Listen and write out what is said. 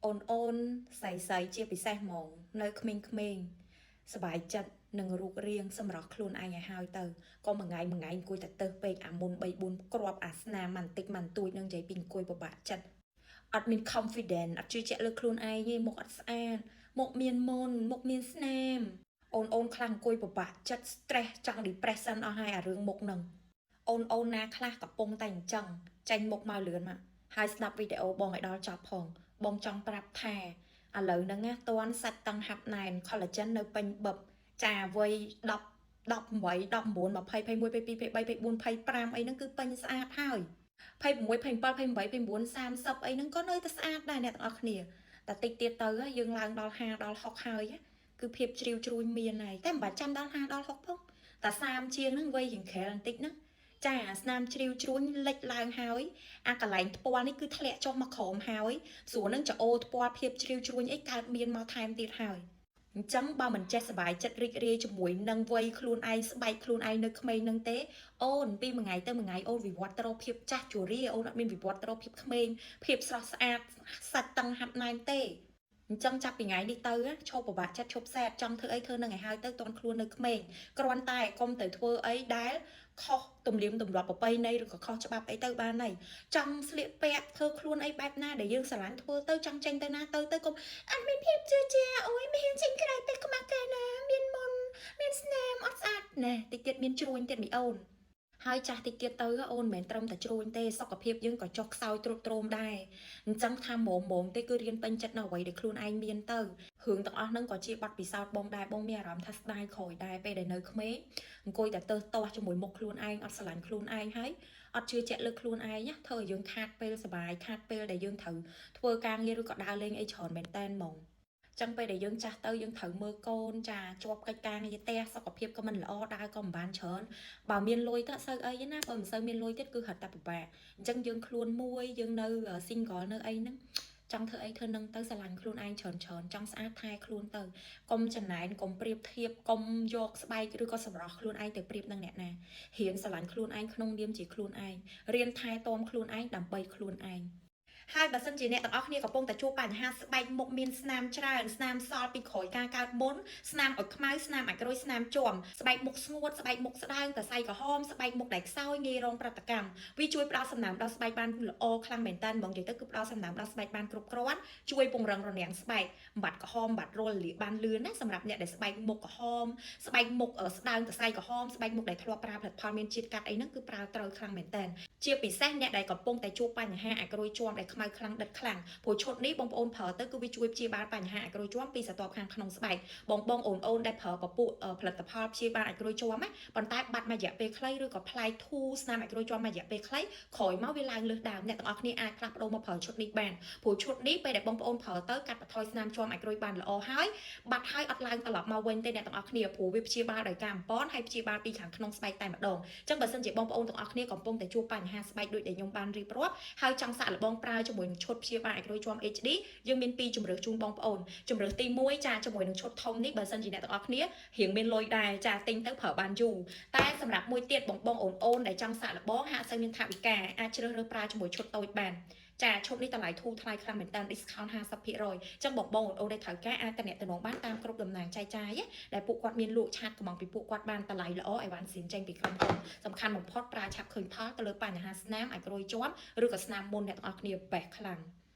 អូនអូនស្រីស្រីជាពិសេសហ្មងនៅក្មេងៗសប្បាយចិត្តនឹងរូបរាងសម្រស់ខ្លួនឯងឲ្យហើយទៅក៏មួយថ្ងៃមួយថ្ងៃអង្គុយតែទៅពេកអាមុន3 4គ្រាប់អាស្នាមបន្តិចបន្ទួចនឹងនិយាយពីអង្គុយពិបាកចិត្តអត់មាន confidence អត់ជឿជាក់លើខ្លួនឯងទេមុខអត់ស្អាតមុខមានមុនមុខមានស្នាមអូនអូនខ្លះអង្គុយពិបាកចិត្ត stress ចង់ depression អស់ហើយអារឿងមុខនឹងអូនអូនណាខ្លះកំពុងតែអញ្ចឹងចេញមុខមកលឿនមកហើយស្ដាប់វីដេអូបងឲ្យដល់ចប់ផងបងចង់ប្រាប់ថាឥឡូវហ្នឹងណាតន់សាច់តឹងហាប់ណែន collagen នៅពេញបឹបចាវ័យ10 18 19 20 21 22 23 24 25អីហ្នឹងគឺពេញស្អាតហើយ26 27 28 29 30អីហ្នឹងក៏នៅតែស្អាតដែរអ្នកទាំងអស់គ្នាតែតិចទៀតទៅយើងឡើងដល់50ដល់60ហើយគឺភាពជ្រីវជ្រួញមានហើយតែមិនបាច់ចាំដល់50ដល់60ផងតែ30ជាងហ្នឹងវ័យជាងក្រាលបន្តិចហ្នឹងចាស្នាមជ្រីវជ្រួញលិចឡើងហើយអាកន្លែងថ្ពាល់នេះគឺធ្លាក់ចុះមកក្រោមហើយស្រួលនឹងចអូថ្ពាល់ភាពជ្រីវជ្រួញអីកើតមានមកថែមទៀតហើយអញ្ចឹងបើមិនចេះសប្បាយចិត្តរីករាយជាមួយនឹងវ័យខ្លួនឯងស្បែកខ្លួនឯងនៅក្មេងនឹងទេអូនពីមួយថ្ងៃទៅមួយថ្ងៃអូនវិវត្តទៅរកភាពចាស់ជរាអូនអត់មានវិវត្តទៅរកភាពក្មេងភាពស្រស់ស្អាតសាច់តឹងហាប់ណែនទេអញ្ចឹងចាប់ពីថ្ងៃនេះទៅឈប់ពិបាកចិត្តឈប់សែតចង់ធ្វើអីធ្វើនឹងឲ្យហើយទៅតន់ខ្លួននៅក្មេងគ្រាន់តែកុំទៅធ្វើអីដែលខុសទំនៀមទម្លាប់ប្រពៃណីឬក៏ខុសច្បាប់អីទៅបានហើយចង់ស្លៀកពាក់ធ្វើខ្លួនអីបែបណាដែលយើងស្រឡាញ់ធ្វើទៅចង់ចេញទៅណាទៅទៅកុំអត់មានភាពជឿជាក់អូយមិនហ៊ានចេញក្រៅទេខ្មាស់គេណាមានមុនមានស្នាមអត់ស្អាតណែតិចទៀតមានជ្រួញទៀតមីអូនហើយចាស់តិចទៀតទៅអូនមិនមែនត្រឹមតែជ្រួញទេសុខភាពយើងក៏ចុះខ្សោយទ្រុឌទ្រោមដែរអញ្ចឹងថាមុំមុំទេគឺរៀនពេញចិត្តនៅអ្វីដែលខ្លួនឯងមានទៅរឿងទាំងអស់ហ្នឹងក៏ជាបទពិសោធន៍បងដែរបងមានអារម្មណ៍ថាស្ដាយក្រោយដែរពេលដែលនៅក្មេងអង្គុយតែទៅទាស់ជាមួយមុខខ្លួនឯងអត់ស្រឡាញ់ខ្លួនឯងហើយអត់ជឿជាក់លើខ្លួនឯងណាធ្វើឲ្យយើងខាតពេលសប្បាយខាតពេលដែលយើងត្រូវធ្វើការងារឬក៏ដើរលេងអីច្រើនមែនតែនហ្មងចឹងពេលដែលយើងចាស់ទៅយើងត្រូវមើលកូនចាជាប់កិច្ចការងារផ្ទះសុខភាពក៏មិនល្អដើរក៏មិនបានច្រើនបើមានលុយទៅអត់សូវអីទេណាបើមិនសូវមានលុយទៀតគឺរត់តែពិបាកអញ្ចឹងយើងខ្លួនមួយយើងនៅ single នៅអីហ្នឹងចង់ធ្វើអីធ្វើនឹងទៅស្រឡាញ់ខ្លួនឯងច្រើនច្រើនចង់ស្អាតថែខ្លួនទៅកុំចំណែនកុំប្រៀបធៀបកុំយកស្បែកឬក៏សម្រស់ខ្លួនឯងទៅប្រៀបនឹងអ្នកណារៀនស្រឡាញ់ខ្លួនឯងក្នុងនាមជាខ្លួនឯងរៀនថែទាំខ្លួនឯងដើម្បីខ្លួនឯងហើយបើសិនជាអ្នកទាំងអស់គ្នាកំពុងតែជួបបញ្ហាស្បែកមុខមានស្នាមច្រើនស្នាមសល់ពីក្រោយការកើតមុនស្នាមអុចខ្មៅស្នាមអាចក្រួយស្នាមជាំស្បែកមុខស្ងួតស្បែកមុខស្ដើងតសៃក្រហមស្បែកមុខដែលខ្សោយងាយរងប្រតិកម្មវាជួយផ្ដល់សំណើមដល់ស្បែកបានល្អខ្លាំងមែនតើហ្មងនិយាយទៅគឺផ្ដល់សំណើមដល់ស្បែកបានគ្រប់គ្រាន់ជួយពង្រឹងរនាំងស្បែកបំបាត់ក្រហមបំបាត់រលលាកបានលឿនណាសម្រាប់អ្នកដែលស្បែកមុខក្រហមស្បែកមុខស្ដើងតសៃក្រហមស្បែកមុខដែលធ្លាប់ប្រើផលិតផលមានជាតិកាត់អីហ្នឹងគឺប្រើត្រូវខ្លាំងមែនតើជាពិសេសអ្នកដែលកំពុងតែជួបបញ្ហាអាចក្រួយជាំដែលខ្មៅខ្លាំងដិតខ្លាំងព្រោះឈុតនេះបងប្អូនប្រើទៅគឺវាជួយព្យាបាលបញ្ហាអាចក្រួយជាំពីស្រទាប់ខាងក្នុងស្បែកបងបងអូនអូនដែលប្រើពពួកផលិតផលព្យាបាលអាចក្រួយជាំណាប៉ុន្តែបាត់មួយរយៈពេលខ្លីឬក៏ផ្លែធូរស្នាមអាចក្រួយជាំមួយរយៈពេលខ្លីក្រោយមកវាឡើងលើសដើមអ្នកទាំងអស់គ្នាអាចផ្លាស់ប្ដូរមកប្រើឈុតនេះបានព្រោះឈុតនេះពេលដែលបងប្អូនប្រើទៅកាត់បន្ថយស្នាមជាំអាចក្រួយបានល្អហើយបាត់ហើយអត់ឡើងត្រឡប់មកវិញទេអ្នកទាំងអស់គ្នាព្រោះវាព្យាបាលដោយការអំប៉នហើយព្យាបាលពីខាងក្នុងស្បែកតែម្ដងអញ្ចឹងបើសិនជាបងប្អូនទាំងអស់គ្នាកំពុងតែជួបបញ្ហាស្បែកដូចដែលខ្ញុំបានរៀបរាប់ហើយចង់សាកល្បងប្រើជាមួយនឹងឈុតព្យាបាលអាចក្រួយជាំ HD យើងមានពីរជម្រើសជូនបងប្អូនជម្រើសទី1ចាជាមួយនឹងឈុតធំនេះបើសិនជាអ្នកទាំងអស់គ្នារៀងមានលុយដែរចាទិញទៅប្រើបានយូរតែសម្រាប់មួយទៀតបងបងអូនអូនដែលចង់សាកល្បងហាក់សូវមានថវិកាអាចជ្រើសរើសប្រើជាមួយឈុតតូចបានចាឈុតនេះតម្លៃធូរថ្លៃខ្លាំងមែនតើ discount 50%អញ្ចឹងបងបងអូនអូនដែលត្រូវការអាចតំណតំណងបានតាមគ្រប់តំណាងចែកចាយដែលពួកគាត់មានលក់ chat កំងពីពួកគាត់បានតម្លៃល្អអីវ៉ាន់ស៊ីនចេញពីក្រុមហ៊ុនសំខាន់បំផុតប្រើឆាប់ឃើញផលទៅលើបញ្ហាស្នាមអាចក្រួយជាំឬក៏ស្នាមមុនអ្នកទាំងអស់គ្នាបេះខ្លាំង។